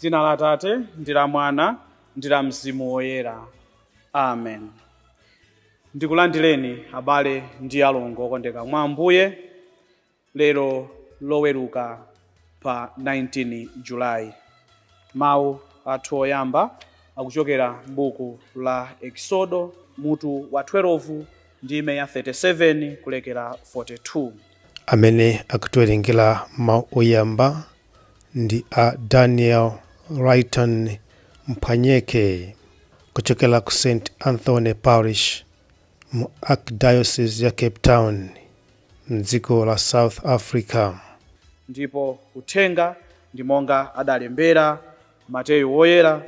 M'dzina la Atate, ndi la Mwana, ndi la Mzimu Woyera. Amen. Ndikulandireni abale ndi alongo okondeka mwa Ambuye lero Loweruka pa 19 Julayi. Mawu athu oyamba akuchokera m'buku la Eksodo mutu wa 12 ndime ya 37 kulekera 42. Amene akutiwerengera mawu oyamba ndi a Daniel Wrighton Mphwanyeke kuchokera ku St Anthony Parish mu Archdiocese ya Cape Town mdziko la South Africa. Ndipo uthenga ndi monga adalembera Mateyu Woyera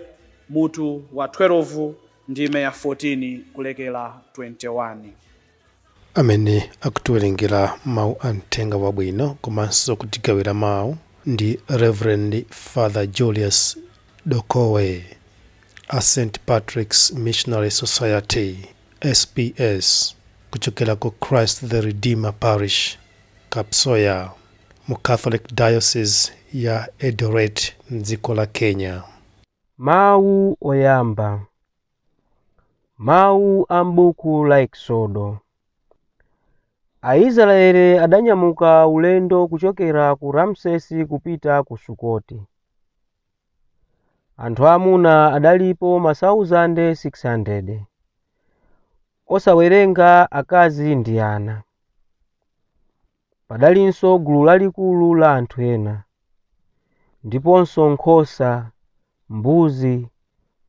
mutu wa 12 ndime ya 14 kulekera 21. Amene akutiwerengera mawu a mthenga wabwino komanso kutigawira mawu ndi Rev Father Julius Dokowe a St Patrick's Missionary Society, SPS, kuchokera ku Christ the Redeemer Parish, Kapsoya, mu Catholic Diocese ya Eldoret mdziko la Kenya. Mawu oyamba. Mawu a m'buku la Eksodo. Aisraele adanyamuka ulendo kuchokera ku Ramsesi kupita ku Sukoti. Anthu aamuna adalipo masauzande 600, osawerenga akazi ndi ana. Padalinso gulu lalikulu la anthu ena, ndiponso nkhosa, mbuzi,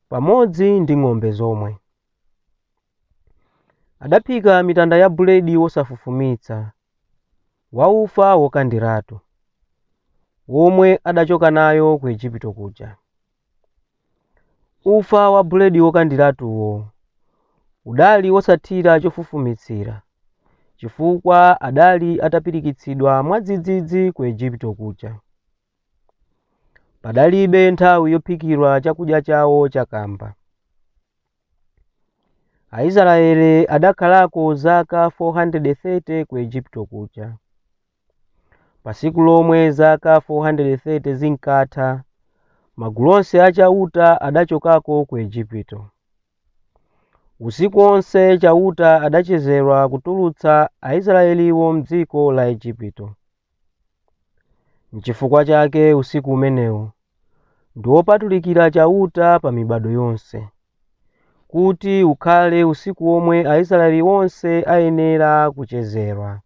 pamodzi ndi ng'ombe zomwe. Adaphika mitanda ya buledi wosafufumitsa, wa ufa wokandiratu, womwe adachoka nayo ku Ejipito kuja. Ufa wa buledi wokandiratuwo udali wosathira chofufumitsira, chifukwa adali atapirikitsidwa mwadzidzidzi ku Ejipito kuja. Padalibe nthawi yophikira chakudya chawo cha kamba. Aisraele adakhalako zaka 430 ku Ejipito kuja. Pa tsiku lomwe zaka 430 zinkatha, magulu onse a Chauta adachokako ku Ejipito. Usiku wonse Chauta adachezera kutulutsa Aisraeliwo m'dziko la Ejipito. Nchifukwa chake usiku umenewo ndi wopatulikira Chauta pa mibado yonse, kuti ukhale usiku womwe Aisraeli onse ayenera kuchezera.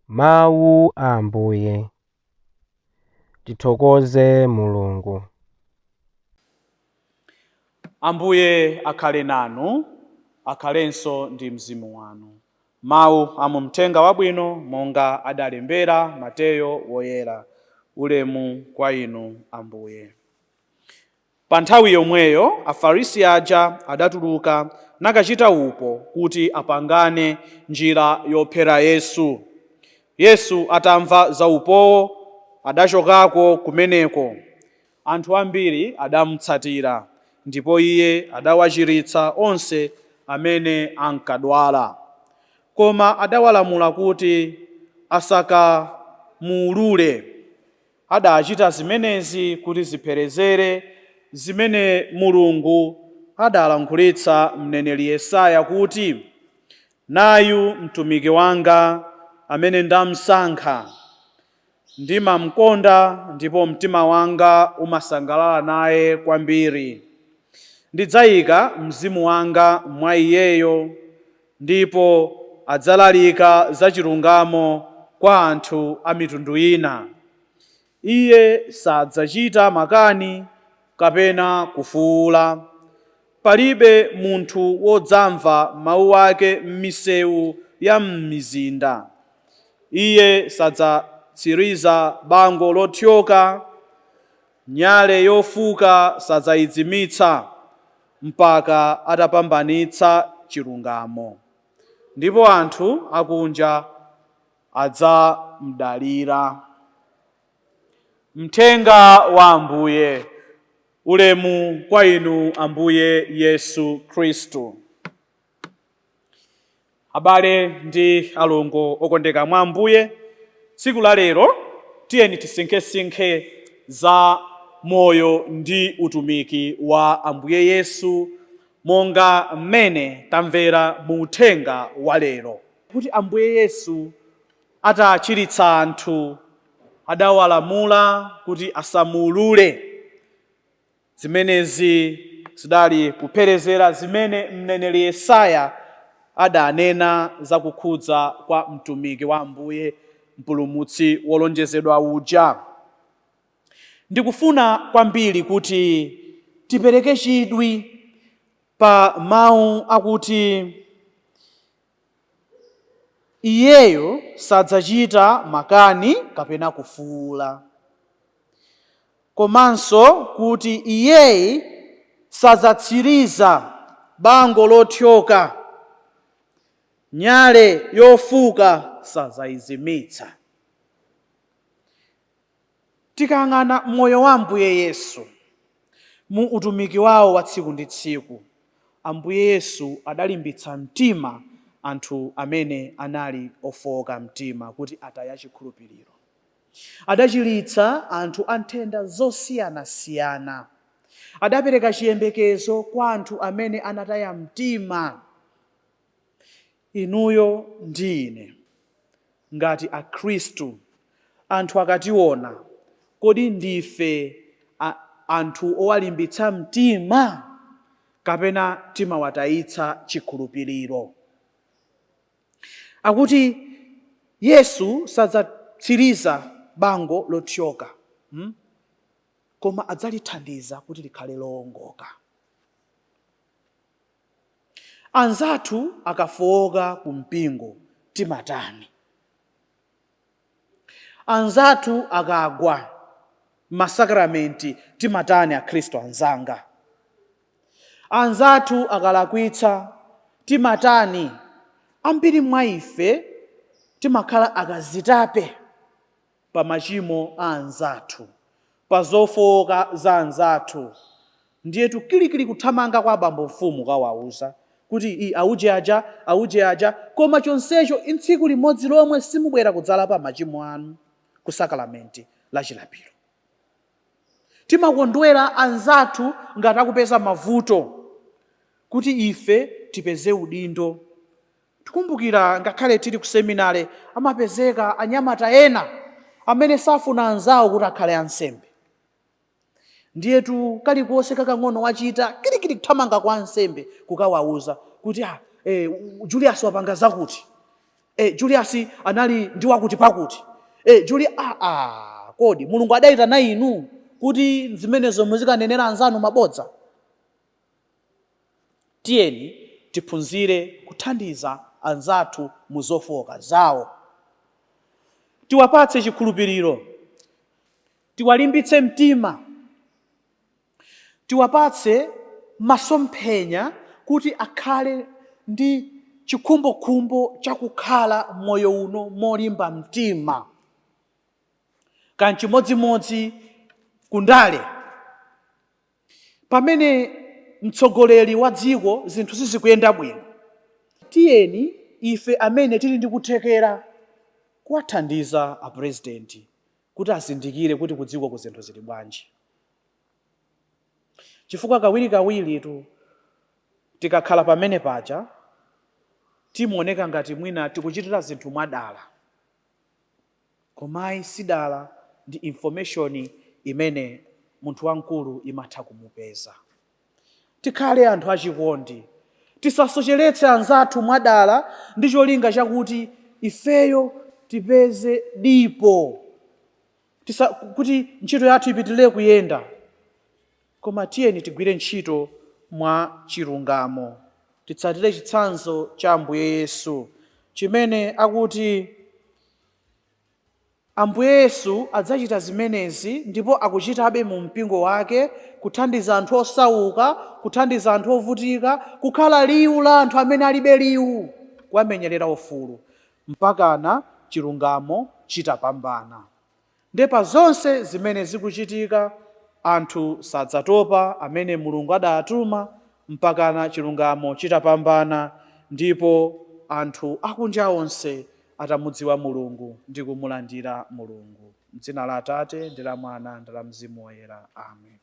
Mawu a Ambuye. Tithokoze Mulungu. Ambuye akhale nanu, akhalenso ndi mzimu wanu. Mawu a mu Mthenga Wabwino monga adalembera Mateyo Woyera. Ulemu kwa inu, Ambuye. Pa nthawi yomweyo Afarisi aja adatuluka nakachita upo kuti apangane njira yophera Yesu. Yesu atamva za upowo, adachokako kumeneko. Anthu ambiri adamutsatira, ndipo Iye adawachiritsa onse amene ankadwala. Koma adawalamula kuti asakamuulule. Adachita zimenezi kuti zipherezere zimene Mulungu adalankhulitsa mneneri Yesaya kuti, Nayu mtumiki wanga amene ndamsankha, ndimamkonda ndipo mtima wanga umasangalala naye kwambiri. Ndidzayika mzimu wanga mwa iyeyo, ndipo adzalalika za chilungamo kwa anthu a mitundu ina. Iye sadzachita makani kapena kufuula. Palibe munthu wodzamva mawu ake m'misewu ya m'mizinda. Iye sadzatsiriza bango lothyoka, nyale yofuka sadzayizimitsa, mpaka atapambanitsa chilungamo. Ndipo anthu akunja adzamdalira. Mthenga wa Ambuye. Ulemu kwa inu, Ambuye Yesu Khristu. Abale ndi alongo okondeka mwa Ambuye, tsiku la lero tiyeni tisinkhesinkhe za moyo ndi utumiki wa Ambuye Yesu monga mmene tamvera mu uthenga wa lero. Kuti Ambuye Yesu atachiritsa anthu adawalamula kuti asamuulule. Zimenezi zidali kupherezera zimene mneneri Yesaya adanena za kukhudza kwa mtumiki wa Ambuye, mpulumutsi wolonjezedwa uja. Ndikufuna kwambiri kuti tipereke chidwi pa mawu akuti iyeyo sadzachita makani kapena kufuula, komanso kuti iyeyi sadzatsiriza bango lothyoka, nyale yofuka sadzayizimitsa. Tikayang'ana moyo wa Ambuye Yesu mu utumiki wawo wa tsiku ndi tsiku, Ambuye Yesu adalimbitsa mtima anthu amene anali ofowoka mtima kuti ataya chikhulupiriro. Adachiritsa anthu a nthenda zosiyanasiyana. Adapereka chiyembekezo kwa anthu amene anataya mtima. Inuyo ndi ine ngati Akhristu, anthu akationa, kodi ndife anthu owalimbitsa mtima kapena timawatayitsa chikhulupiriro? Akuti Yesu sadzatsiriza bango lothyoka, Koma adzalithandiza kuti likhale lowongoka. Anzathu akafowoka ku mpingo timatani? Anzathu akagwa m'masakramenti timatani akhristu anzanga? Anzathu akalakwitsa timatani? Ambiri mwa ife timakhala akazitape pa machimo a anzathu, pa zofooka za anzathu. Ndiyetu kilikili kuthamanga kwa abambo mfumu kukawauza kuti i auje aja, auje aja, koma chonsecho tsiku limodzi lomwe simubwera kudzalapa machimo anu ku sakalamenti la chilapiro. Timakondwera anzathu ngati akupeza mavuto kuti ife tipeze udindo. Tikumbukira ngakhale tili ku seminare amapezeka anyamata ena amene safuna anzawo kuti akhale ansembe. Ndiyetu kalikonse kakang'ono wachita kilikili kuthamanga kwa ansembe kukawauza kuti ah, Julius wapanga zakuti, Julius anali ndi wakuti pakuti, Juli ah, ah, kodi Mulungu adayitana inu kuti zimenezo muzikanenera anzanu mabodza? Tiyeni tiphunzire kuthandiza anzathu mu zofooka zawo. Tiwapatse chikhulupiriro. Tiwalimbitse mtima. Tiwapatse masomphenya kuti akhale ndi chikhumbokhumbo cha kukhala moyo uno molimba mtima. Kanchimodzimodzi kundale. Pamene mtsogoleri wa dziko zinthu sizikuyenda bwino, tiyeni ife amene tili ndi kuthekera kuwathandiza a president kuti azindikire kuti kudzikoku zinthu zili bwanji. Chifukwa kawirikawiritu tikakhala pamene paja timaoneka ngati mwina tikuchitira zinthu mwadala. Koma ayi sidala, ndi information imene munthu wamkulu imatha kumupeza. Tikhale anthu achikondi. Tisasocheretse anzathu mwadala ndi cholinga chakuti ifeyo tipeze dipo. Tisa, kuti ntchito yathu ipitirire kuyenda. Koma tiyeni tigwire ntchito mwa chilungamo. Titsatire chitsanzo cha Ambuye Yesu chimene akuti Ambuye Yesu adzachita zimenezi ndipo akuchitabe mu mpingo wake, kuthandiza anthu osauka, kuthandiza anthu ovutika, kukhala liwu la anthu amene alibe liwu, kuwamenyerera ufulu, mpakana chilungamo chitapambana. Nde pa zonse zimene zikuchitika, anthu sadzatopa amene Mulungu adaatuma mpakana chilungamo chitapambana ndipo anthu akunja onse atamudziwa Mulungu ndi kumulandira Mulungu. Mdzina la Atate ndi la Mwana ndi la Mzimu Woyera. Amen.